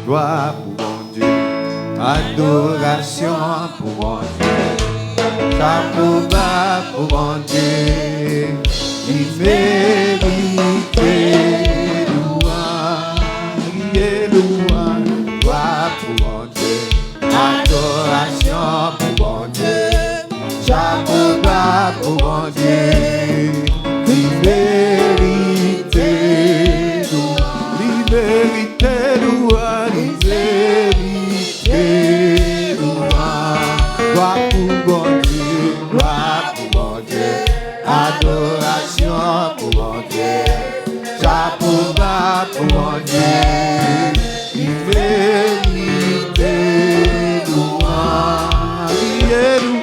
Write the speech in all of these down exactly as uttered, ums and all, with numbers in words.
Glwa pou Bondye, adorasyon pou Bondye, chapo ba pou Bondye, li merite lwanj, louanj, glwa pou Bondye, adorasyon pou Bondye. Chapo ba pou Bondye, li merite nou, li merite nou, li merite nou. Glwa pou Bondye, glwa pou Bondye, adorasyon pou Bondye. Chapo ba pou Bondye, li merite lwanj, li ye nou.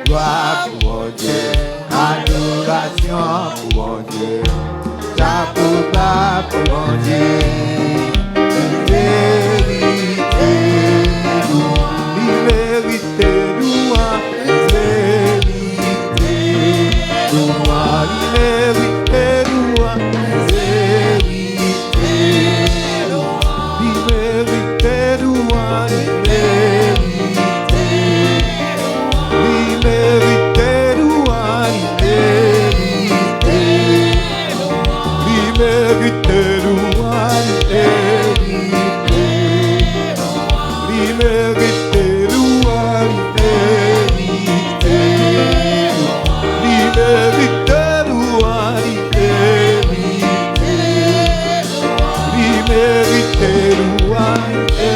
Glwa pou Bondye, adorasyon pou Bondye. Chapo ba pou Bondye, li merite lwanj, li merite lwanj, li merite lwanj, li merite lwanj, li merite lwanj, li merite lwanj, li merite lwanj, li merite lwanj, li merite lwanj, li merite lwanj, li merite lwanj, li merite lwanj, li merite lwanj, li merite lwanj, li merite lwanj, li merite lwanj, li merite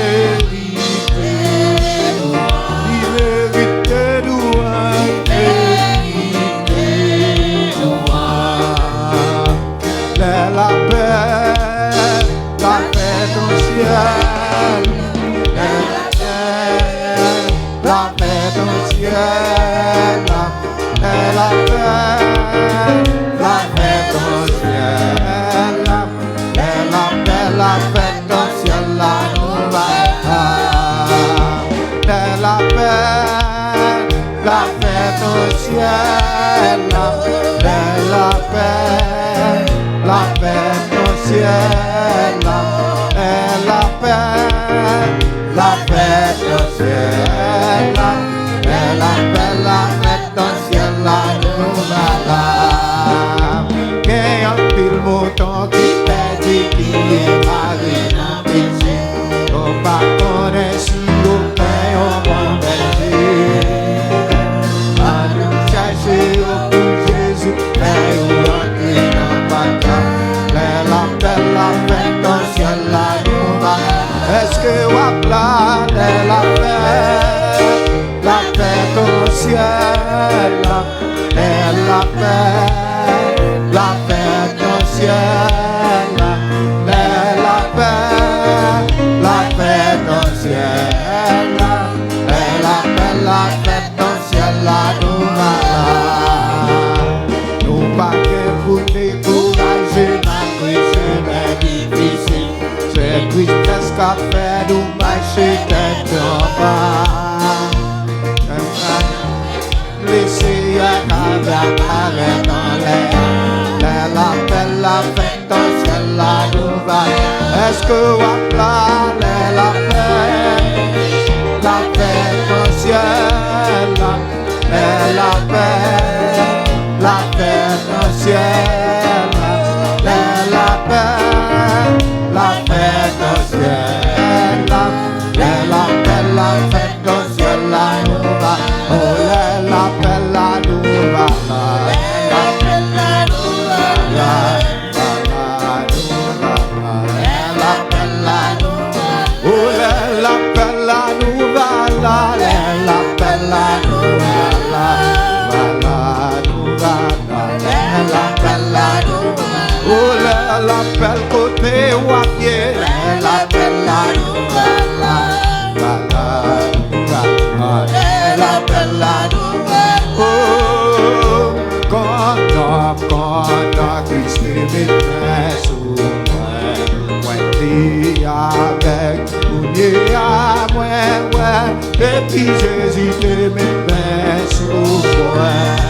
lwanj, li merite lwanj, li merite lwanj. Lè lapè, lapè nan syèl. Lè lapè, lapè nan syèl. Lè lapè, lapè nan syèl. Lè lapè, lapè nan syèl la nou va. Lè lapè, lapè nan syèl la. Lè lapè, lapè nan syèl la. Lè lapè, lapè nan syèl la. Lè lapè, lapè nan syèl la nou va la. Gen anpil mouton ki pèdi, ki egare nan peche. Yo pa konnen si yo fè yon bon bèje. Ann nou chèche yo pou Jezi, fè yo rantre nan paka. Lè lapè, lapè nan syèl la nou va. Èske w ap la lè lapè, lapè nan syèl la? Lè lapè, lapè nan syèl la. Lè lapè, lapè nan syèl la. Lè lapè, lapè nan syèl la nou va la. Nou pa gen pou dekouraje malgre chemen difisil. Se tristès k ap fè nou mache tèt anba. Le Seyè ka reparèt anlè. Lè lapè, lapè nan syèl la nou va. Èske w ap la lè lapè, lapè nan syèl la? Lè lapè, lapè nan syèl la. Lè lapè, lapè nan syèl la. Lè lapè, lapè nan syèl la nou va. O lè lapè la nou va la. Lè lapè la nou va la. Lè lapè la nou va la. Lè lapè la nou va la. O lè lapè la nou va la. Lè lapè la nou va la. Va la nou va la. Lè lapè la nou va la. O lè lapè kote w ap ye. Lè lapè la nou va la. Va la nou va la. Lè lapè la nou va la. O, kontan, kontan Kris te met men sou mwen. Mwen te avèg, kounye a mwen wè. Depi Jezi te met men sou mwen.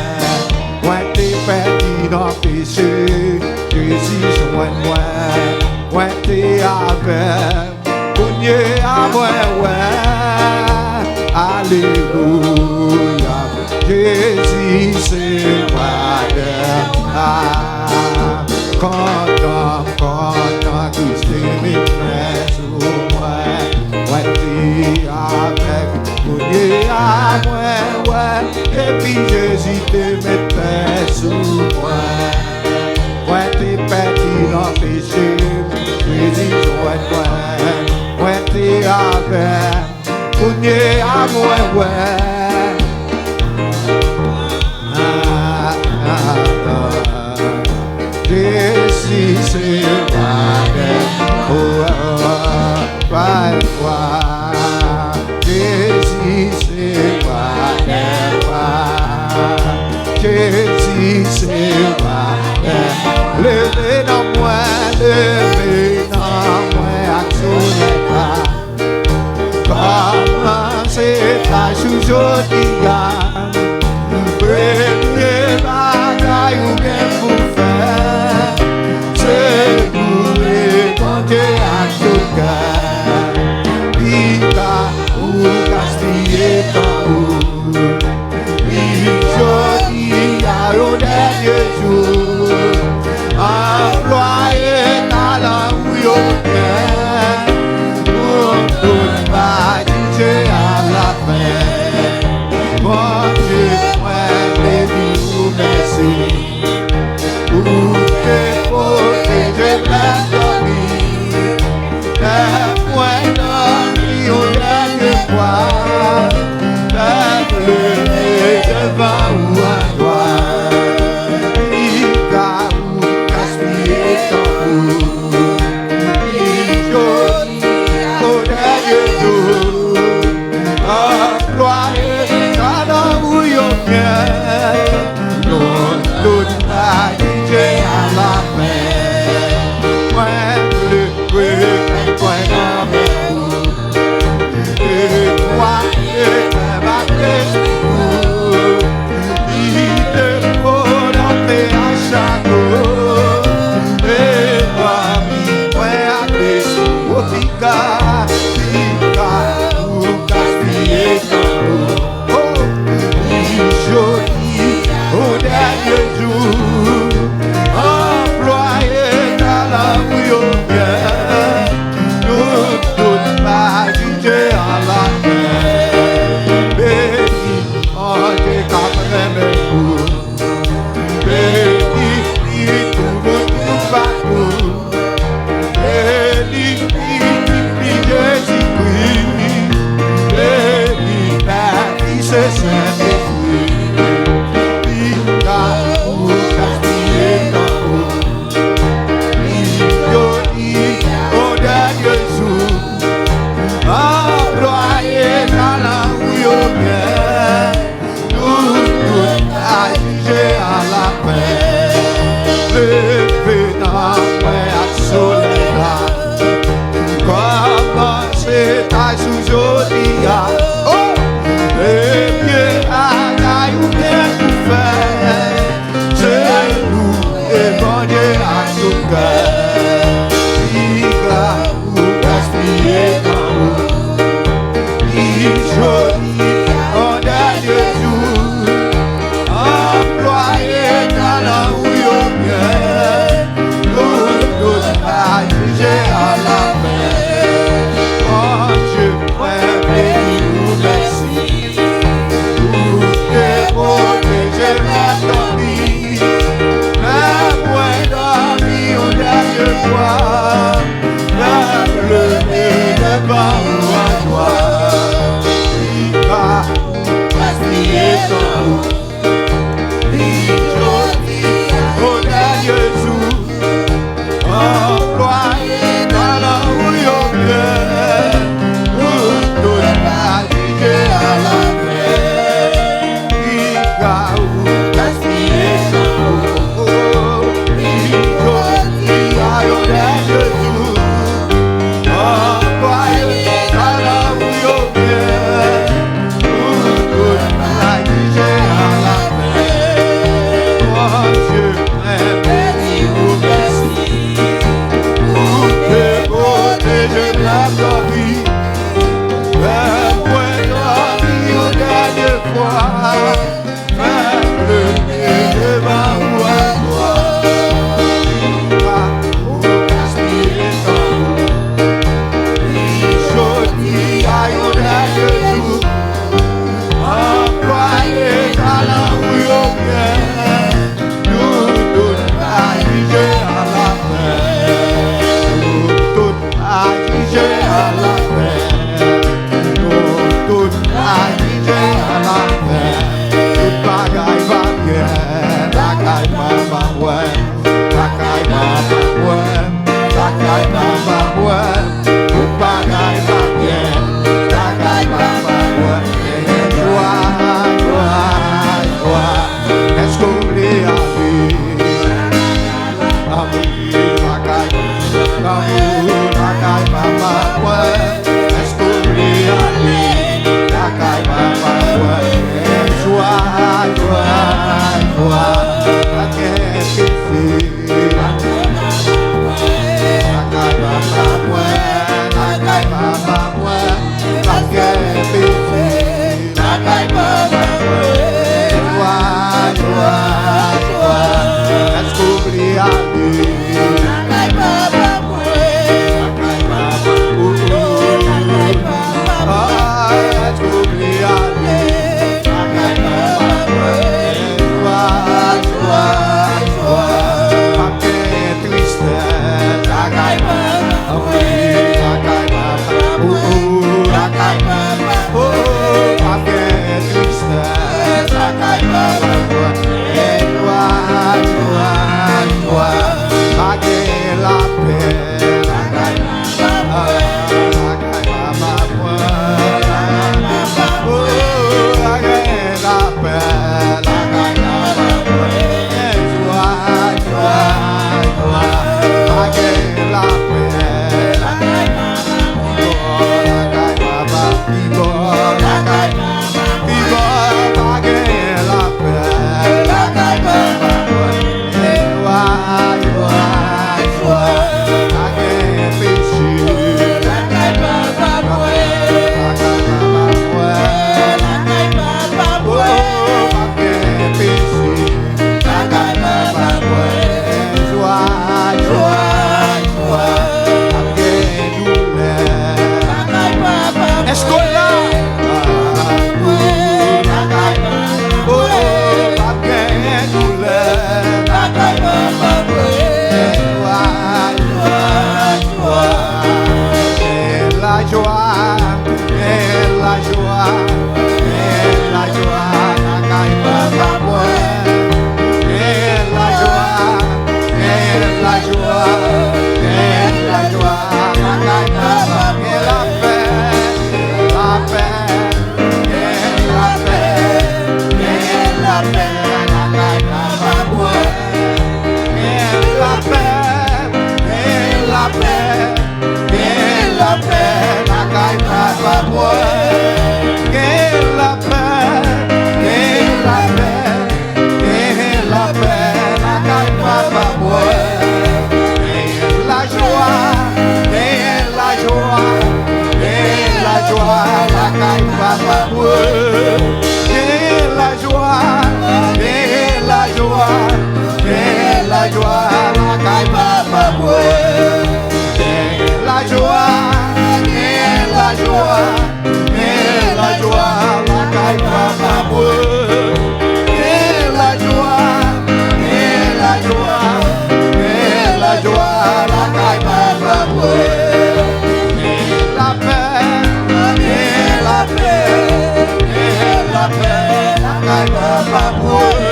Mwen te pèdi nan peche, Jezi jwenn mwen. Mwen te avèg, Ye a mwen wè, alelouya. Jezi se wa dè mwa. Kontan, kontan, Kris te met men sou mwen. Mwen te avèg, kounye a mwen wè. Epi Jezi te met men sou mwen. Mwen te pèdi nan peche, Jezi jwenn mwen. Mwen te avèg, kounye a mwen wè. Ah, ah, ah. Jezi se wa dè mwa, wa dè mwa. Jezi se wa dè mwa. Jezi se wa dè mwa. Leve nan mwen, leve nan mwen ak solèy la. Kòmanse pa jou jodi a. Premye bagay ou gen pou fè, se loure Bondye ak tout kè. Pika ou gaspiye tan ou. Li jodi a yon dènye jou. Anplwaye talan ou yo byen. Pou tout pa jije a lapen. Bondye mwen, beni ou mèsi. Ou te pwoteje pèp dòmi. Fè mwen dòmi yon dènye fwa. Fè m leve devan ou an glwa. Pika ou gaspiye tan ou. Li jodi o dènye jou. Anplwaye talan ou yo byen. Non tout pa jije a lapen. Mwen vle kwè mwen nan men ou. Netwaye kè m ak lespri ou. Li depo nan men a chak ou. E pami mwen ak lespri ou pika, pika ou gaspiye tan ou. Oh, li jodi o dènye jou. Anplwaye talan ou yo byen. Nou tout pa jije a lapen. Beni Bondye k ap renmen ou. Beni li pou nou toupatou. Beni pitit li Jezikri. Beni Pè, Fis e Sentespri. Pika ou gaspiye tan ou. Li jodi o dènye jou. Anplwaye talan ou yo byen. Nou tout pa jije a lapen. Leve nan mwen ak solèy la. Kòmanse pa jou jodi a. Oh! Premye bagay ou gen pou fè, se loure Bondye ak tout kè. Pika ou gaspiye tan ou. Li jodi an dènye jou. Anplwaye talan ou yo byen. Nou tout pa jije a lapen. Bondye mwen, beni ou mèsi. Ou te pwoteje m nan dòmi. Fè mwen dòmi yon dènye fwa. Fè m leve devan ou an glwa. Pika ou gaspiye tan ou. Li jodi o dènye jou. Anplwaye talan ou yo byen. Nou tout pa jije a lapen. Pika ou gaspiye tan ou. Li jodi a yon dènye jou. Anplwaye Lajwa, gen lajwa lakay Papa mwen. Gen lajwa, gen lajwa, gen lajwa lakay Papa. Gen lapè, lapè, gen lapè, gen lapè lakay Papa mwen. Gen lapè, gen lapè, gen lapè lakay Papa mwen. Gen lapè, gen lapè, gen lapè lakay Papa mwen. Gen lajwa, gen lajwa, gen lajwa lakay Papa mwen. Gen lajwa, gen lajwa, gen lajwa lakay Papa mwen. Gen lajwa, gen lajwa, gen lajwa lakay Papa mwen. Gen lajwa, gen lajwa, gen lajwa lakay Papa mwen. Gen lapè, gen lapè, gen lapè lakay Papa mwen.